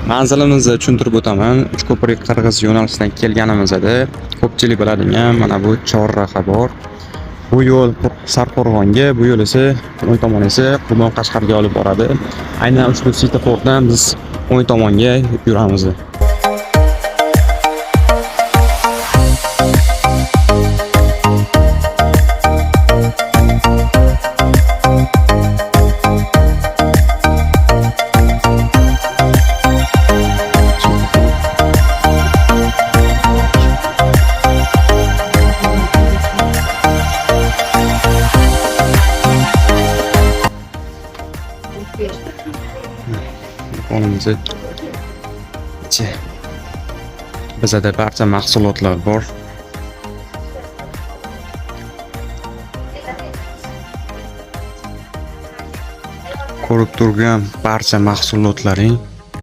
Manzilimizni tushuntirib o'taman. Uchko'prik Qirg'iz yo'nalishidan kelganimizda ko'pchilik biladigan mana bu chorraha bor. Bu yo'l Sarqo'rg'onga, bu yo'l esa o'ng tomon esa Qurbon Qashqarga olib boradi. Aynan ushbu svetofordan biz o'ng tomonga yuramiz. Do'konimizni ichi. Bizada barcha mahsulotlar bor. Ko'rib turgan barcha mahsulotlaring